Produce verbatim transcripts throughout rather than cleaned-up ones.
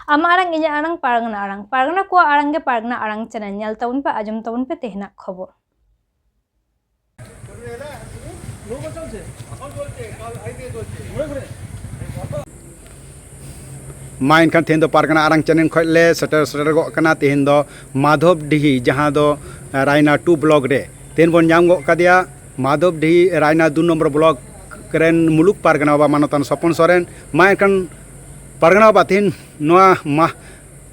ᱟᱢᱟᱜ ᱟᱲᱟᱝ, ᱤᱧᱟᱹᱜ ᱟᱲᱟᱝ, ᱯᱟᱨᱜᱟᱱᱟ ᱟᱲᱟᱝ᱾ ᱯᱟᱨᱜᱟᱱᱟ ᱠᱚᱣᱟᱜ ᱟᱲᱟᱝ ᱜᱮ ᱯᱟᱨᱜᱟᱱᱟ ᱟᱲᱟᱝ ᱪᱮᱱᱮᱞ᱾ ᱧᱮᱞ ᱛᱟᱵᱚᱱ ᱯᱮ, ᱟᱸᱡᱚᱢ ᱛᱟᱵᱚᱱ ᱯᱮ ᱛᱮᱦᱮᱧᱟᱜ ᱠᱷᱚᱵᱚᱨ᱾ ᱢᱟ ᱮᱱᱠᱷᱟᱱ ᱛᱮᱦᱮᱧ ᱫᱚ ᱯᱟᱨᱜᱟᱱᱟ ᱟᱲᱟᱝ ᱪᱮᱱᱮᱞ ᱠᱷᱚᱱ ᱞᱮ ᱥᱮᱴᱮᱨ ᱥᱮᱴᱮᱨᱚᱜ ᱠᱟᱱᱟ᱾ ᱛᱮᱦᱮᱧ ᱫᱚ ᱢᱟᱫᱷᱚᱵᱰᱤᱦᱤ, ᱡᱟᱦᱟᱸ ᱫᱚ ᱨᱟᱭᱱᱟ ᱴᱩ ᱵᱞᱚᱠ ᱨᱮ ᱛᱮᱦᱮᱧ ᱵᱚᱱ ᱧᱟᱢ ᱜᱚᱫ ᱠᱟᱫᱮᱭᱟ᱾ ᱢᱟᱫᱷᱚᱵᱰᱤᱦᱤ ᱨᱟᱭᱱᱟ ᱫᱩ ᱱᱚᱢᱵᱚᱨ ᱵᱞᱚᱠ ᱨᱮᱱ ᱢᱩᱞᱩᱠ ᱯᱟᱨᱜᱟᱱᱟ ᱵᱟᱵᱟ ᱢᱟᱱᱚᱛᱟᱱ ᱥᱚᱯᱚᱱ ᱥᱚᱨᱮᱱ᱾ ᱢᱟ ᱮᱱᱠᱷᱟᱱ ᱯᱟᱨᱜᱟᱱᱟ ᱵᱟᱵᱟ, ᱛᱮᱦᱮᱧ ᱱᱚᱣᱟ ᱢᱟ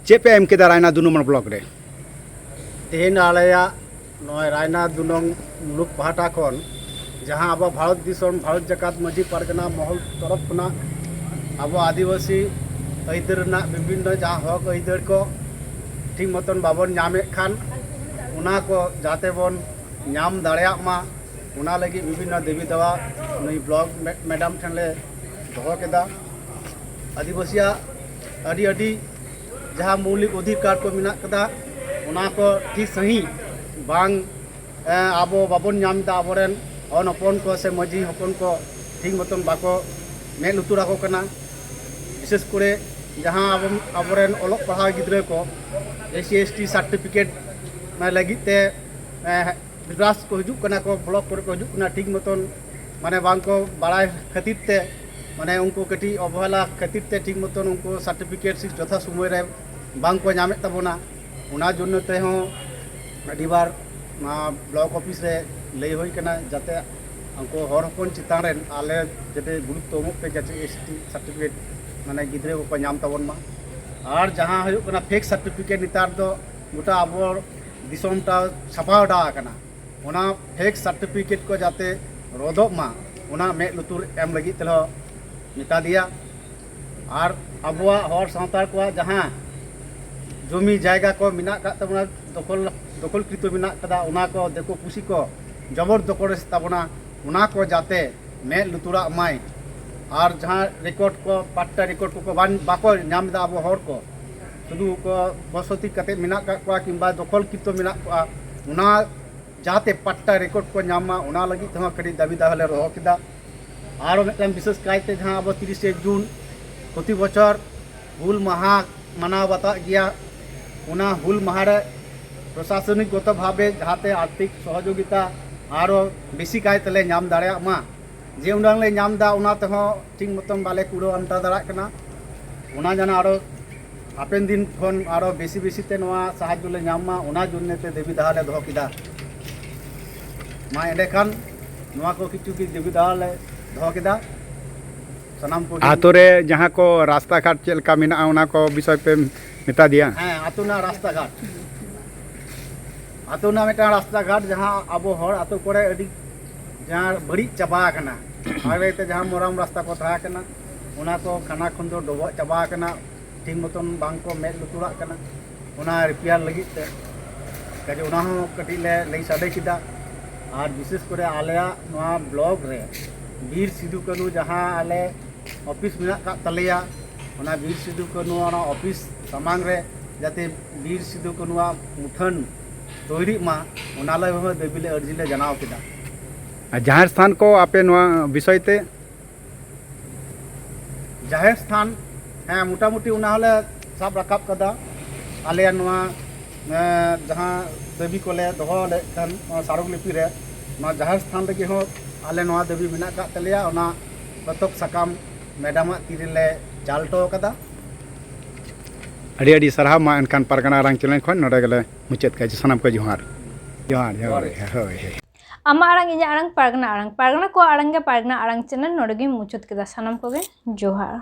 ᱪᱮᱫ ᱯᱮ ᱮᱢ ᱠᱮᱫᱟ ᱨᱟᱭᱱᱟ ᱫᱩ ᱱᱚᱢᱵᱚᱨ ᱵᱞᱚᱠ ᱨᱮ? ᱛᱮᱦᱮᱧ ᱟᱞᱮᱭᱟᱜ ᱱᱚᱜᱼᱚᱭ ᱨᱟᱭᱱᱟ ᱫᱩ ᱱᱚᱝ ᱢᱩᱞᱩᱠ ᱯᱟᱦᱴᱟ ᱠᱷᱚᱱ, ᱡᱟᱦᱟᱸ ᱟᱵᱚ ᱵᱷᱟᱨᱚᱛ ᱫᱤᱥᱚᱢ, ᱵᱷᱟᱨᱚᱛ ᱡᱟᱠᱟᱛ ᱢᱟᱹᱡᱷᱤ ᱯᱟᱨᱜᱟᱱᱟ ᱢᱚᱦᱚᱞ ᱛᱚᱨᱚᱯ ᱠᱷᱚᱱᱟᱜ ᱟᱵᱚ ᱟᱹᱫᱤᱵᱟᱹᱥᱤ ᱟᱹᱭᱫᱟᱹᱨ ᱨᱮᱱᱟᱜ ᱵᱤᱵᱷᱤᱱᱱᱚ ᱡᱟᱦᱟᱸ ᱦᱚᱠ ᱟᱹᱭᱫᱟᱹᱨ ᱠᱚ ᱴᱷᱤᱠ ᱢᱚᱛᱚᱱ ᱵᱟᱵᱚᱱ ᱧᱟᱢᱮᱫ ᱠᱷᱟᱱ, ᱚᱱᱟ ᱠᱚ ᱡᱟᱛᱮ ᱵᱚᱱ ᱧᱟᱢ ᱫᱟᱲᱮᱭᱟᱜ ᱢᱟ, ᱚᱱᱟ ᱞᱟᱹᱜᱤᱫ ᱵᱤᱵᱷᱤᱱᱱᱚ ᱫᱮᱵᱤ ᱫᱮᱣᱟ ᱱᱩᱭ ᱵᱞᱚᱠ ᱢᱮ-, ᱢᱮᱰᱟᱢ ᱴᱷᱮᱱ ᱞᱮ ᱫᱚᱦᱚ ᱠᱮᱫᱟ᱾ ᱟᱹᱫᱤᱵᱟᱹᱥᱤᱭᱟᱜ ᱟᱹᱰᱤ ᱟᱹᱰᱤ ᱡᱟᱦᱟᱸ ᱢᱳᱣᱞᱤᱠ ᱚᱫᱷᱤᱠᱟᱨ ᱠᱚ ᱢᱮᱱᱟᱜ ᱠᱟᱫᱟ, ᱚᱱᱟ ᱠᱚ ᱴᱷᱤᱠ ᱥᱟᱺᱦᱤᱡ ᱵᱟᱝ, ᱮ, ᱟᱵᱚ ᱵᱟᱵᱚᱱ ᱧᱟᱢ ᱮᱫᱟ᱾ ᱟᱵᱚᱨᱮᱱ ᱦᱚᱱ ᱦᱚᱯᱚᱱ ᱠᱚ ᱥᱮ ᱢᱟᱹᱡᱷᱤ ᱦᱚᱯᱚᱱ ᱠᱚ ᱴᱷᱤᱠ ᱢᱚᱛᱚᱱ ᱵᱟᱠᱚ ᱢᱮᱫ ᱞᱩᱛᱩᱨ ᱟᱠᱚ ᱠᱟᱱᱟ᱾ ᱵᱤᱥᱮᱥ ᱠᱚᱨᱮ ᱡᱟᱦᱟᱸ ᱟᱵᱚ, ᱟᱵᱚᱨᱮᱱ ᱚᱞᱚᱜ ᱯᱟᱲᱦᱟᱣ ᱜᱤᱫᱽᱨᱟᱹ ᱠᱚ S C S T certificate ᱞᱟᱹᱜᱤᱫ ᱛᱮ, ᱮ, ᱢᱮᱰᱨᱟᱥ ᱠᱚ ᱦᱤᱡᱩᱜ ᱠᱟᱱᱟ ᱠᱚ, ᱵᱞᱚᱠ ᱠᱚᱨᱮ ᱠᱚ ᱦᱤᱡᱩᱜ ᱠᱟᱱᱟ, ᱴᱷᱤᱠ ᱢᱚᱛᱚᱱ ᱢᱟᱱᱮ ᱵᱟᱝ ᱠᱚ ᱵᱟᱲᱟᱭ ᱠᱷᱟᱹᱛᱤᱨ ᱛᱮ, ᱢᱟᱱᱮ ᱩᱱᱠᱩ ᱠᱟᱹᱴᱤᱡ ᱚᱵᱚᱦᱮᱞᱟ ᱠᱷᱟᱹᱛᱤᱨ ᱛᱮ ᱴᱷᱤᱠ ᱢᱚᱛᱚᱱ ᱩᱱᱠᱩ ᱥᱟᱨᱴᱤᱯᱷᱤᱠᱮᱴ ᱥᱤᱴ ᱡᱚᱛᱷᱟ ᱥᱚᱢᱚᱭ ᱨᱮ ᱵᱟᱝ ᱠᱚ ᱧᱟᱢᱮᱫ ᱛᱟᱵᱚᱱᱟ᱾ ᱚᱱᱟ ᱡᱚᱱᱱᱚ ᱛᱮᱦᱚᱸ ᱟᱹᱰᱤᱵᱟᱨ ᱱᱚᱣᱟ ᱵᱞᱚᱠ ᱚᱯᱷᱤᱥ ᱨᱮ ᱞᱟᱹᱭ ᱦᱩᱭ ᱠᱟᱱᱟ, ᱡᱟᱛᱮ ᱩᱱᱠᱩ ᱦᱚᱲ ᱦᱚᱯᱚᱱ ᱪᱮᱛᱟᱱ ᱨᱮ ᱟᱞᱮ ᱡᱟᱛᱮ ᱜᱩᱨᱩᱛᱛᱚ ᱮᱢᱚᱜ ᱯᱮ, ᱡᱟᱛᱮ ᱮᱥ ᱴᱤ ᱥᱟᱨᱴᱤᱯᱷᱤᱠᱮᱴ ᱢᱟᱱᱮ ᱜᱤᱫᱽᱨᱟᱹ ᱠᱚᱠᱚ ᱧᱟᱢ ᱛᱟᱵᱚᱱ ᱢᱟ᱾ ᱟᱨ ᱡᱟᱦᱟᱸ ᱦᱩᱭᱩᱜ ᱠᱟᱱᱟ ᱯᱷᱮᱠ ᱥᱟᱨᱴᱤᱯᱷᱤᱠᱮᱴ, ᱱᱮᱛᱟᱨ ᱫᱚ ᱜᱚᱴᱟ ᱟᱵᱚ ᱫᱤᱥᱚᱢᱴᱟ ᱪᱷᱟᱯᱟᱣ ᱰᱟ ᱟᱠᱟᱱᱟ᱾ ᱚᱱᱟ ᱯᱷᱮᱠ ᱥᱟᱨᱴᱤᱯᱷᱤᱠᱮᱴ ᱠᱚ ᱡᱟᱛᱮ ᱨᱚᱫᱚᱜ ᱢᱟ, ᱚᱱᱟ ᱢᱮᱫ ᱞᱩᱛᱩᱨ ᱮᱢ ᱞᱟᱹᱜᱤᱫ ᱛᱮᱞᱮ ᱢᱮᱛᱟ ᱫᱮᱭᱟ᱾ ᱟᱨ ᱟᱵᱚᱣᱟᱜ ᱦᱚᱲ ᱥᱟᱱᱛᱟᱲ ᱠᱚᱣᱟᱜ ᱡᱟᱦᱟᱸ ᱡᱚᱢᱤ ᱡᱟᱭᱜᱟ ᱠᱚ ᱢᱮᱱᱟᱜ ᱟᱠᱟᱫ ᱛᱟᱵᱚᱱᱟ, ᱫᱚᱠᱷᱚᱞ, ᱫᱚᱠᱷᱚᱞᱠᱨᱤᱛᱚ ᱢᱮᱱᱟᱜ ᱟᱠᱟᱫᱟ, ᱚᱱᱟ ᱠᱚ ᱫᱤᱠᱩ ᱯᱩᱥᱤ ᱠᱚ ᱡᱚᱵᱚᱨ ᱫᱚᱠᱷᱚᱞ ᱨᱮ ᱛᱟᱵᱚᱱᱟ, ᱚᱱᱟ ᱠᱚ ᱡᱟᱛᱮ ᱢᱮᱫ ᱞᱩᱛᱩᱨᱟᱜ ᱢᱟᱭ᱾ ᱟᱨ ᱡᱟᱦᱟᱸ ᱨᱮᱠᱚᱨᱰ ᱠᱚ, ᱯᱟᱴᱴᱟ ᱨᱮᱠᱚᱨᱰ ᱠᱚᱠᱚ ᱵᱟᱝ, ᱵᱟᱠᱚ ᱧᱟᱢ ᱮᱫᱟ ᱟᱵᱚ ᱦᱚᱲ ᱠᱚ, ᱥᱩᱫᱷᱩ ᱠᱚ ᱵᱚᱥᱚᱛᱤ ᱠᱟᱛᱮ ᱢᱮᱱᱟᱜ ᱟᱠᱟᱫ ᱠᱚᱣᱟ ᱠᱤᱝᱵᱟ ᱫᱚᱠᱷᱚᱞᱠᱨᱤᱛᱚ ᱢᱮᱱᱟᱜ ᱠᱚᱣᱟ, ᱚᱱᱟ ᱡᱟᱦᱟᱸᱛᱮ ᱯᱟᱴᱴᱟ ᱨᱮᱠᱚᱨᱰ ᱠᱚ ᱧᱟᱢ ᱢᱟ, ᱚᱱᱟ ᱞᱟᱹᱜᱤᱫ ᱛᱮᱦᱚᱸ ᱠᱟᱹᱴᱤᱡ ᱫᱟᱹᱵᱤ ᱫᱟᱣᱟ ᱞᱮ ᱫᱚᱦᱚ ᱠᱮᱫᱟ᱾ ᱟᱨᱚ ᱢᱤᱫᱴᱟᱝ ᱵᱤᱥᱮᱥ ᱠᱟᱭᱛᱮ ᱡᱟᱦᱟᱸ ᱟᱵᱚ ᱛᱤᱨᱤᱥᱮ ᱡᱩᱱ ᱯᱨᱚᱛᱤ ᱵᱚᱪᱷᱚᱨ ᱦᱩᱞ ᱢᱟᱦᱟ ᱢᱟᱱᱟᱣ ᱵᱟᱛᱟᱣᱮᱫ ᱜᱮᱭᱟ᱾ ᱚᱱᱟ ᱦᱩᱞ ᱢᱟᱦᱟ ᱨᱮ ᱯᱨᱚᱥᱟᱥᱚᱱᱤᱠ ᱜᱚᱛᱚ ᱵᱷᱟᱵᱮ ᱡᱟᱦᱟᱸᱛᱮ ᱟᱨᱛᱷᱤᱠ ᱥᱚᱦᱚᱡᱳᱜᱤᱛᱟ ᱟᱨᱚ ᱵᱮᱥᱤ ᱠᱟᱭ ᱛᱮᱞᱮ ᱧᱟᱢ ᱫᱟᱲᱮᱭᱟᱜ ᱢᱟ, ᱡᱮ ᱩᱰᱟᱹᱝ ᱞᱮ ᱧᱟᱢ ᱮᱫᱟ, ᱚᱱᱟ ᱛᱮᱦᱚᱸ ᱴᱷᱤᱠ ᱢᱚᱛᱚᱱ ᱵᱟᱞᱮ ᱠᱩᱲᱟᱹᱣ ᱟᱱᱴᱟᱣ ᱫᱟᱲᱮᱭᱟᱜ ᱠᱟᱱᱟ᱾ ᱚᱱᱟ ᱡᱮᱱᱚ ᱟᱨᱚ ᱦᱟᱯᱮᱱ ᱫᱤᱱ ᱠᱷᱚᱱ ᱟᱨᱚ ᱵᱮᱥᱤ ᱵᱮᱥᱤ ᱛᱮ ᱱᱚᱣᱟ ᱥᱟᱦᱟᱡᱽᱡᱚ ᱞᱮ ᱧᱟᱢ ᱢᱟ, ᱚᱱᱟ ᱡᱚᱱᱱᱮ ᱛᱮ ᱫᱟᱹᱵᱤ ᱫᱟᱦᱟ ᱞᱮ ᱫᱚᱦᱚ ᱠᱮᱫᱟ᱾ ᱢᱟ ᱮᱸᱰᱮᱠᱷᱟᱱ ᱱᱚᱣᱟ ᱠᱚ ᱠᱤᱪᱷᱩ ᱠᱤ ᱫᱟᱹᱵᱤ ᱫᱟᱦᱟ ᱞᱮ ᱫᱚᱦᱚ ᱠᱮᱫᱟ᱾ ᱥᱟᱱᱟᱢ ᱠᱚᱜᱮ ᱟᱛᱳ ᱨᱮ ᱡᱟᱦᱟᱸ ᱠᱚ ᱨᱟᱥᱛᱟ ᱜᱷᱟᱴ ᱪᱮᱫ ᱞᱮᱠᱟ ᱢᱮᱱᱟᱜᱼᱟ, ᱚᱱᱟ ᱠᱚ ᱵᱤᱥᱚᱭ ᱯᱮ ᱢᱮᱛᱟ ᱫᱮᱭᱟ? ᱦᱮᱸ, ᱟᱛᱳ ᱨᱮᱱᱟᱜ ᱨᱟᱥᱛᱟ ᱜᱷᱟᱴ, ᱟᱛᱳ ᱨᱮᱱᱟᱜ ᱢᱤᱫᱴᱟᱝ ᱨᱟᱥᱛᱟ ᱜᱷᱟᱴ ᱡᱟᱦᱟᱸ ᱟᱵᱚ ᱦᱚᱲ ᱟᱛᱳ ᱠᱚᱨᱮ ᱟᱹᱰᱤ ᱡᱟᱦᱟᱸ ᱵᱟᱹᱲᱤᱡ ᱪᱟᱵᱟ ᱟᱠᱟᱱᱟ, ᱟᱲᱮ ᱛᱮ ᱡᱟᱦᱟᱸ ᱢᱚᱨᱟᱢ ᱨᱟᱥᱛᱟ ᱠᱚ ᱛᱟᱦᱮᱸ ᱠᱟᱱᱟ, ᱚᱱᱟ ᱠᱚ ᱠᱷᱟᱱᱟ ᱠᱷᱚᱱ ᱫᱚ ᱰᱚᱵᱚᱜ ᱪᱟᱵᱟ ᱟᱠᱟᱱᱟ, ᱴᱷᱤᱠ ᱢᱚᱛᱚᱱ ᱵᱟᱝ ᱠᱚ ᱢᱮᱫ ᱞᱩᱛᱩᱨᱟᱜ ᱠᱟᱱᱟ᱾ ᱚᱱᱟ ᱨᱤᱯᱮᱭᱟᱨ ᱞᱟᱹᱜᱤᱫ ᱛᱮ ᱠᱟᱡᱮ ᱚᱱᱟ ᱦᱚᱸ ᱠᱟᱹᱴᱤᱡ ᱞᱮ ᱞᱟᱹᱭ ᱥᱟᱰᱮ ᱠᱮᱫᱟ᱾ ᱟᱨ ᱵᱤᱥᱮᱥ ᱠᱚᱨᱮ ᱟᱞᱮᱭᱟᱜ ᱱᱚᱣᱟ ᱵᱞᱚᱠ ᱨᱮ ᱵᱤᱨ ᱥᱤᱫᱩ ᱠᱟᱹᱱᱩ ᱡᱟᱦᱟᱸ ᱟᱞᱮ ᱚᱯᱷᱤᱥ ᱢᱮᱱᱟᱜ ᱟᱠᱟᱫ ᱛᱟᱞᱮᱭᱟ, ᱚᱱᱟ ᱵᱤᱨ ᱥᱤᱫᱩ ᱠᱟᱹᱱᱩ ᱚᱱᱟ ᱚᱯᱷᱤᱥ ᱥᱟᱢᱟᱝ ᱨᱮ ᱡᱟᱛᱮ ᱵᱤᱨ ᱥᱤᱫᱩ ᱠᱟᱹᱱᱩᱣᱟᱜ ᱢᱩᱴᱷᱟᱹᱱ ᱛᱳᱭᱨᱤᱜ ᱢᱟ, ᱚᱱᱟ ᱞᱟᱹᱜᱤᱫ ᱦᱚᱸ ᱫᱟᱹᱵᱤ ᱞᱮ ᱟᱹᱨᱡᱤ ᱞᱮ ᱡᱟᱱᱟᱣ ᱠᱮᱫᱟ᱾ ᱟᱨ ᱡᱟᱦᱮᱨ ᱛᱷᱟᱱ ᱠᱚ ᱟᱯᱮ ᱱᱚᱣᱟ ᱵᱤᱥᱚᱭ ᱛᱮ? ᱡᱟᱦᱮᱨ ᱛᱷᱟᱱ, ᱦᱮᱸ, ᱢᱚᱴᱟᱢᱩᱴᱤ ᱚᱱᱟ ᱦᱚᱸᱞᱮ ᱥᱟᱵ ᱨᱟᱠᱟᱵ ᱠᱟᱫᱟ᱾ ᱟᱞᱮᱭᱟᱜ ᱱᱚᱣᱟ, ᱮᱸ, ᱡᱟᱦᱟᱸ ᱫᱟᱹᱵᱤ ᱠᱚᱞᱮ ᱫᱚᱦᱚ ᱞᱮᱫ ᱠᱷᱟᱱ ᱱᱚᱣᱟ ᱥᱟᱨᱚᱜ ᱞᱤᱯᱤ ᱨᱮ, ᱱᱚᱣᱟ ᱡᱟᱦᱮᱨ ᱛᱷᱟᱱ ᱨᱮᱜᱮ ᱦᱚᱸ ᱟᱞᱮ ᱱᱚᱣᱟ ᱫᱟᱹᱵᱤ ᱢᱮᱱᱟᱜ ᱟᱠᱟᱫ ᱛᱟᱞᱮᱭᱟ᱾ ᱚᱱᱟ ᱯᱚᱛᱚᱵ ᱥᱟᱠᱟᱢ ᱢᱮᱰᱟᱢᱟᱜ ᱛᱤ ᱨᱮᱞᱮ ᱪᱟᱞ ᱦᱚᱴᱚ ᱠᱟᱫᱟ᱾ ᱟᱹᱰᱤ ᱟᱹᱰᱤ ᱥᱟᱨᱦᱟᱣ᱾ ᱢᱟ ᱮᱱᱠᱷᱟᱱ ᱯᱟᱨᱜᱟᱱᱟ ᱟᱨᱟᱝ ᱪᱮᱱᱮᱞ ᱠᱷᱚᱱ ᱱᱚᱰᱮ ᱜᱮᱞᱮ ᱢᱩᱪᱟᱹᱫ ᱠᱟᱜᱼᱟ᱾ ᱥᱟᱱᱟᱢ ᱠᱚ ᱡᱚᱦᱟᱨ᱾ ᱡᱚᱦᱟᱨ, ᱡᱚᱦᱟᱨ᱾ ᱡᱚᱦᱟᱨ᱾ ᱦᱳᱭ, ᱦᱳᱭ᱾ ᱟᱢᱟᱜ ᱟᱲᱟᱝ, ᱤᱧᱟᱹᱜ ᱟᱲᱟᱝ, ᱯᱟᱨᱜᱟᱱᱟ ᱟᱲᱟᱝ, ᱯᱟᱨᱜᱟᱱᱟ ᱠᱚᱣᱟᱜ ᱟᱲᱟᱝ ᱜᱮ ᱯᱟᱨᱜᱟᱱᱟ ᱟᱲᱟᱝ ᱪᱮᱱᱮᱞ ᱱᱚᱰᱮ ᱜᱤᱧ ᱢᱩᱪᱟᱹᱫ ᱠᱮᱫᱟ᱾ ᱥᱟᱱᱟᱢ ᱠᱚᱜᱮ ᱡᱚᱦᱟᱨ᱾